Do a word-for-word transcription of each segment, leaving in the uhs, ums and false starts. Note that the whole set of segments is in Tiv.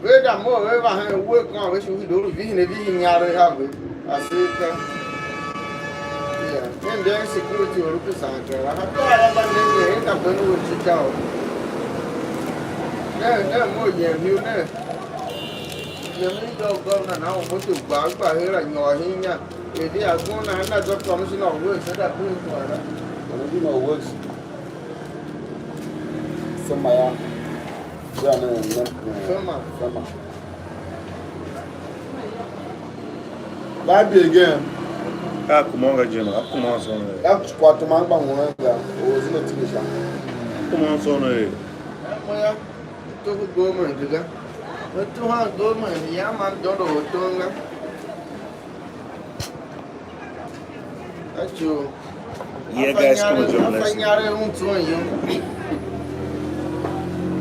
Ve da mough ve va hen uwe kôôn ve shi u hide u lu vihin a vihin inyaregh a ve. Ase ka. Yeah. Ken nden security u lu kusan kera. Ka tar a mba nenge hen ka ben u a cica u. Ne, ne mo yem hiu ne. Yem i doo governor na u moto gba gba her a nyôr hen inya. Maybe a go na na zwa commissioner of works, that bring to her. Commissioner of works. Sema ya. Ya ne ne. Sema. Sema. That be again. Ka kuma nga jina, ka kuma so ne. Ya kwa to man ba ngona ga. O zile tini sha. Kuma so ne. Mo ya. To government ga. To ha government ya man dondo hotonga. Acho. Yeah, guys, come on, join us. Afanyare un tsoon yum.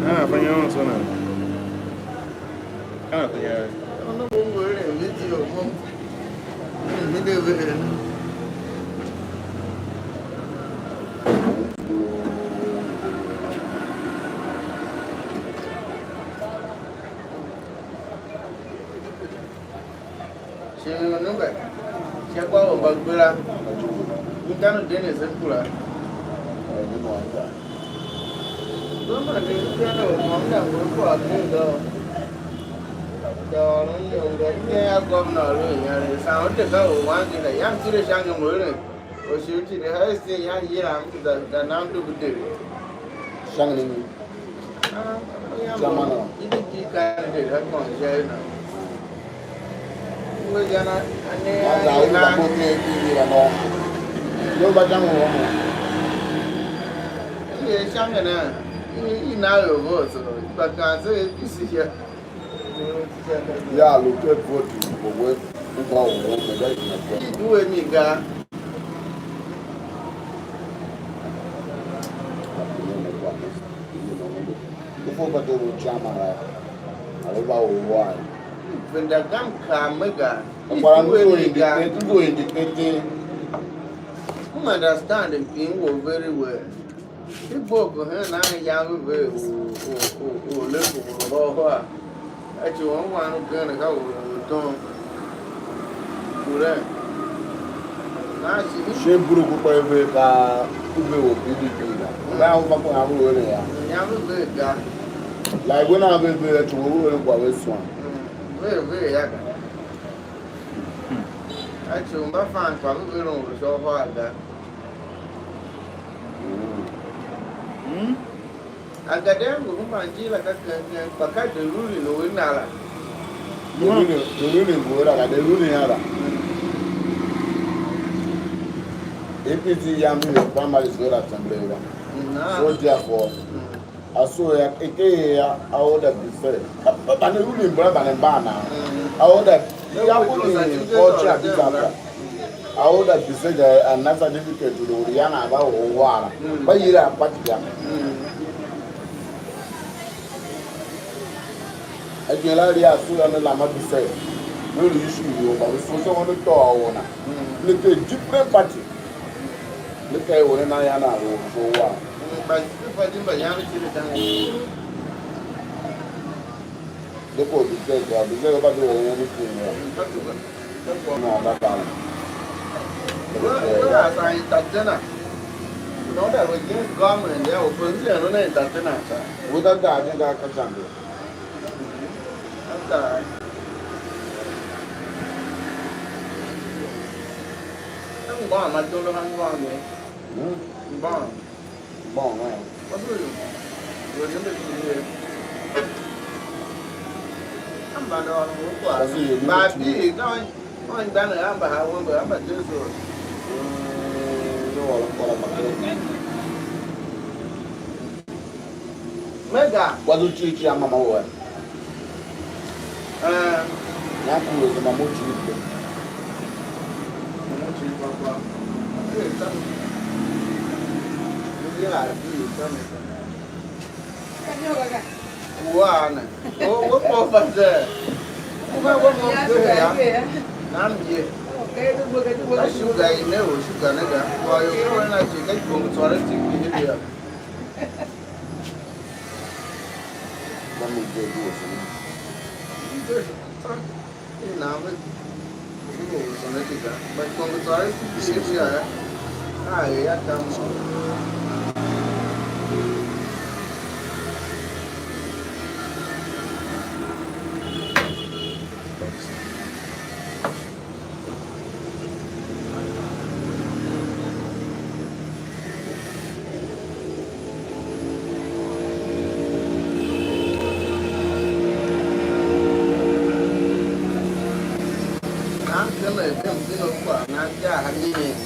Ah, afanyare un tsoon. Ah, afanyare. Ono bo mo eren video mo. Mi de ve. Shi u nenge sha kwagh u mbagbera, u dan u Dennis kura. Goma ne u dan u môm da ngur kwagh ker ga. Da ôron iyol ga, ken a gômna lu inyaregh, san u de ka u wan ken a yam tile sha nge mo eren. Oshiriki ne, high state ya yilan da, da nam dubu deri. Shange ne nyi? Ah, ya Chairman mo, of. P D P candidate ha kon je na. Uwe jana, ane Na za ya u na. Za mo ke ki ni la no. Yo ba jang wo mo. Ye shange na. I, i na yo vote, so, ba kan se A P C ya. Ya allocate vote for we, u ba u we, me da ina ko. I duwe mi ga. U fo ka te u chama ra. Ale ba u wa. Venda gam ka me ga. I Kwa duwe ngu mi ga. Independent, ngu independent. M understand mpin wo very well. I bok hen a yan ve ve u, u, u, u le ku u hôhô a. A ci u ungwan ugen ka u, u tom. Kuren. Na shi ni Shin buru ku kpa ve ka u ve u B D P la. Ba u ma ko a ve ne ya. Yan ve ve ga. Like when a ve ve a ci u ve ne kwa ve swan. Mm. Ve ve ya ga. A ci u mba fan kwa ve ve u hôhô a ga. Mm. Agade a ngohol mbanjir la ka keng keng, kpa ka de ruling u i na la. De ruling, de ruling ngu la, de ruling a la. A P C yam i primaries ve la tembele la. Mm, ah. So therefore, mm. Aso ya, eke ya, a order be fair. Ba, ba, ba ne ruling mbala ba ne mba na. Mm. A order, ya ku ni culture a bit after. A order be fair, a na certificate to the Oriana ba o wara. Mm. Ba yira a party ya. Mm. A je la ri a su ya ne la ma be fair. No ri issue yo, ba we so so on the door ona. Mm. Ne ke different party. Ne ka i ore na ya na ro so wa. Mm, but people di mba yan ki de dan. De ko du ke ga, du ke ba du ore ni ku ya. Mm, but Na da ka. Well, well, as an entertainer, you know that we give government, yeah, opposition, no entertainer, sir. Wo da ga, ga ka change. That's all right. Ngwan ma dondo ha ngwan ne. Hmm? Ngwan. Bon, man. What's with you? You're in the T V. I'm not on the work. What's with you? Ba bi, no, no, in Ghana, I'm by how we, I'm a Jesuit. Mm, no, I'm a Mega. Kwa zu ci ci ama ma we. Eh. Na ku we ma mo ci pe. Mo ci pa pa. Eh, ta. Ni ya bi ta ne. Wa ne. O, wo mo pa ze. Ku ma wo mo ze ya. Nam ye. Ka sugar i ne o sugar ne ga. Wa yo ko na ci ka ko mo tsore ti ki ne ya. Mami je du o sini. I nan ve ngu u zende ga. But kpa ngu tsô i ku ki i bia yô, a er a tam mo. Nan kende ken mtsino kpaa, nan yaa ha mien.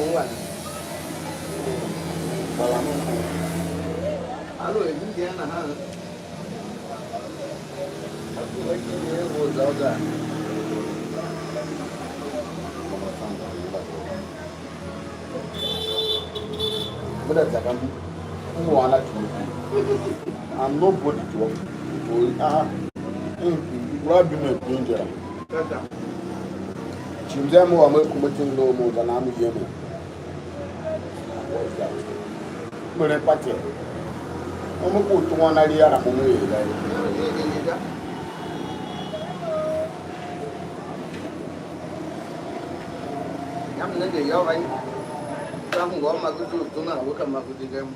Ungwa. Bala mo. Aluer hingen nahan, a kuma ityendegh u za u za. Ve da za ga, m ngu an a tindi. I'm nobody to, to, ah, mm, mm, mm, mm, mm. Shi mze mo wa mo kuma ting lo mo za na mo yem. What is that? Mo ne pate. Mo mo ku tuan a lia na mo mo ye ga. Yam nenge yô, va yi. Ka hungwa ma ku tu tu na, we ka ma ku di gem.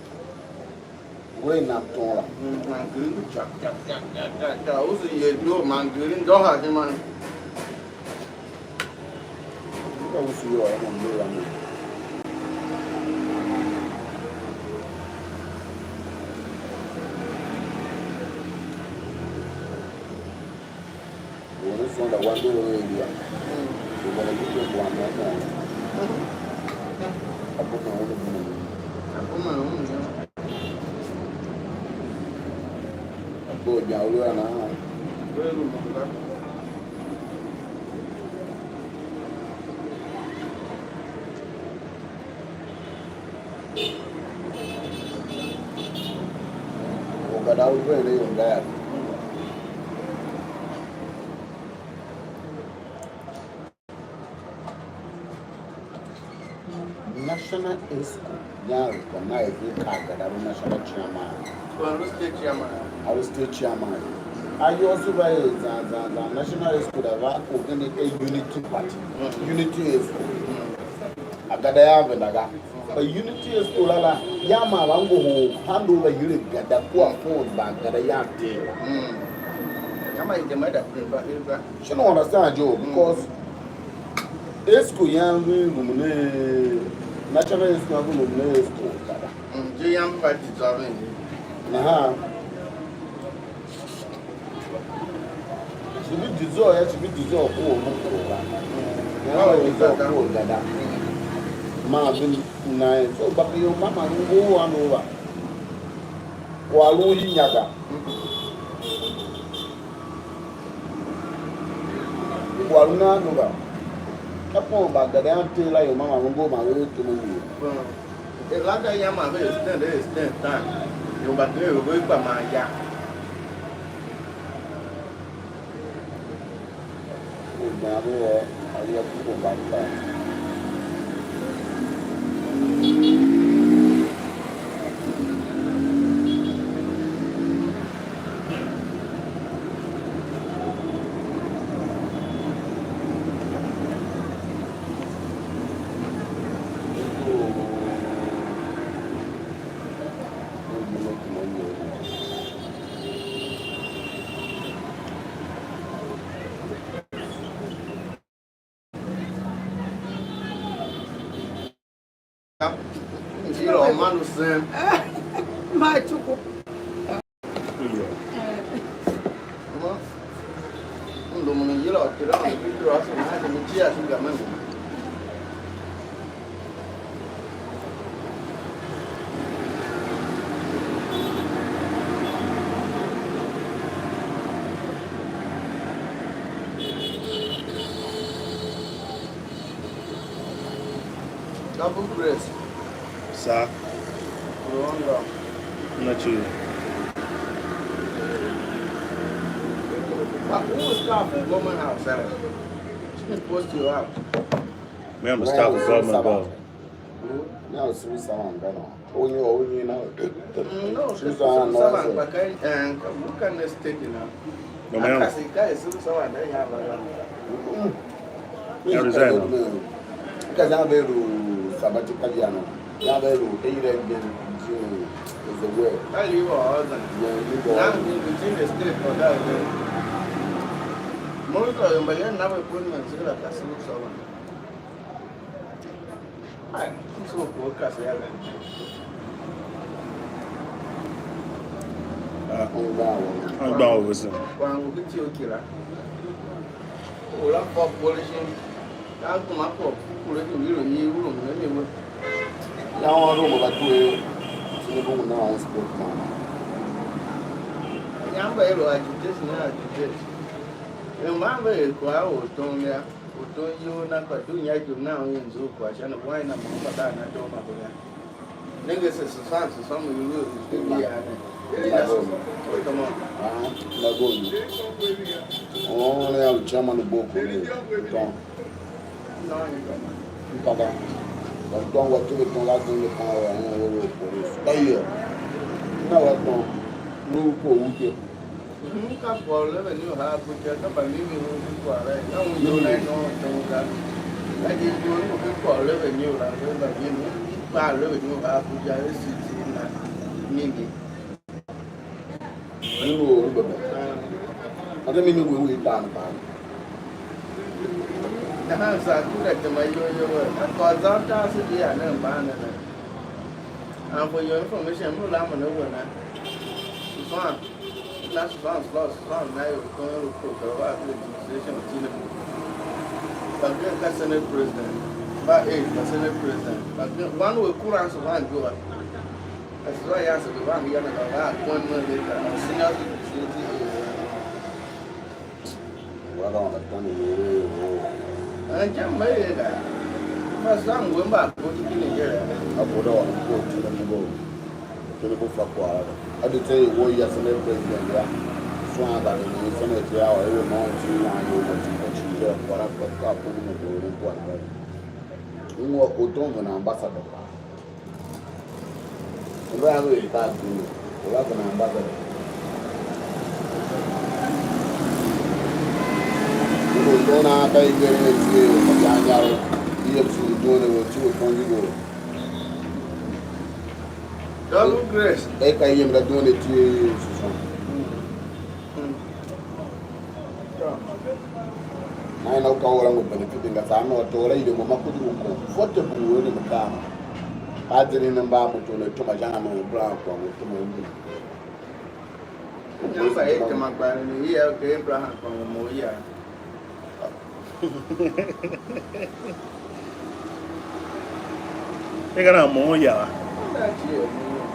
Ngule nam ton la. Mm, man giri ngu chak, chak, chak, chak, chak, chak. U si ye doo, man giri ndôha je man. Ka u si yô, a man doo la mo. Or ne sonda wande u Elia. U gba u de wande mo. Apo ma un mo. Apo ma un mo. Apo ja u la na. Ve lu mo ga. Uganda u ven ne ior ga yô. National Esco, yan recognize ka Agada lu national chairman. So, a lu state chairman. A lu state chairman. A yô se va er zan zan zan National Esco da va organize a unity party. Mm. Unity Esco. Mm. Agada ya venda ga. Kpa Unity Esco la la, ya ma va ngohol handle va yile Gada kua phone ba Gada ya te. Mm. Ya ma ide ma da kure ba, ba. She no understand, Joe, because Esco yan ve lumu ne, National Esco yan ve lumu ne Esco Gada. Mm, je yan va di zwa ve. Nahan. Shi ve dizor yô, shi ve dizor ku or mo kuro ga. Nahan ve dizor ku or ga da. Ma ve na en. So, but you mama ngu a no va. Kwagh lu u nyinya ga. Kwagh lu nan lu ga. Ka pon bagada an te la, you mama ngu ma ve tum ngu. Elaga yam a ve extend, extend time. Ior mba ken ior ve gba man ya. U gban ve ôr, a ya ku u gban kpa. Yila u man u sem. Ma chuku. Kuma, m lumun u yila u Terem u Petero a sema a sema cia shuga menge. Double grace. Sir. Rwanda. Not you. But who is staff in government house, sir? She post you out. Me, I'm the staff of government, bro. Now, it's three seven, bro. Onye wa onye na. Mm, no, Susan, no, saban kpa ka, eh, ka, ka next stage na. Mama yangu. Akasi ka Yesu saban da ya ba. Mm. Ya resign. Ka za be ru sabati ka ya no. Ya be ru te ire ge ji is the way. Ka li wa oza. Yeah, you go. Now we between the state for that. Mo ko mba ya na be kun man sira ka su saban. Ai, so ko ka se ya ga. Ah, an gba o vese. Kwa ngu ki ti o kila. O la fa polishing. Ka kuma ko kule ki wiro yi wuro mu ne we. Ya wa ro mo ba tu e. Sini bu na on sport man. Yamba ero agitation, agitation. Yamba be kwa o ton ya. Uton iyol na kpa dughun ityou na un yen nzughul kwagh sha ne, wan na mo mba kaa na doo ma ve ga. Nenge se Susan, Susan mo iwer u ke bi ya ne. Ina Susan. Come on. Ah, na go ni. Oh, ne ya u chairman u boko ne. Uton. No, you come on. Mpaga. Uton wa tebe ton la zende kan wa ne wo wo police. Ayo. Na wa ton. Lu ko u ke. Mhm, ka kwagh u revenue ha Abuja, ka mba mimi u ngu kwagh la, ka un iyol na i nôôn tom ga. Ka je iyol ngu ken kwagh u revenue la, ve mba mimi, i kpa revenue ha Abuja, A C T na mimi. Mimi u u lu bebe. Ah. Ade mimi ngu u i tan kpa. Nahan saa kura tema iyol iyol, a kwagh zan tar se di a ne mban ne ne. And for your information, m lu lamen a we na. Susan, na Susan, Susan, Susan, na you can look for the right administration of Tinubu. But then ka Senate President, but eh, ka Senate President. But then one way Kuran Susan go up. As Susan ya se the one here na ba kon no later. Senior security. Wala wana tani wewe wo. Anjam me ye ga. Fa sam we mba ko ti kini je. Akoda wana ko ti na ngo. Kini ko fa kwagh la. A di tse wo ya Senate President ya. Swan ba ni Senate ya wa ewe mo ti na yo mo ti ko ti je kwara kwa ka ko ni mo do ni kwara. Ngo ko don na ambassador. Mba ve ta due, u va gema mba ve. U lu ndon a ka i geren a tile, mayanyarev, i ye tsughul dughun a we, tsughul tôngo i we. Double grace. E ka i yem ga dughun a tile, Susan. Naina u ka ora mo benefit nga sa no to ora ile mo ma kudu u comfortable u ne mkana. Ka zeri ne mba mo to ne tuma jana mo bra ko mo tuma u. Namba e tema gbani ni ya ke Abraham kwa mo ya. Ega na mo ya. Na ji e mo.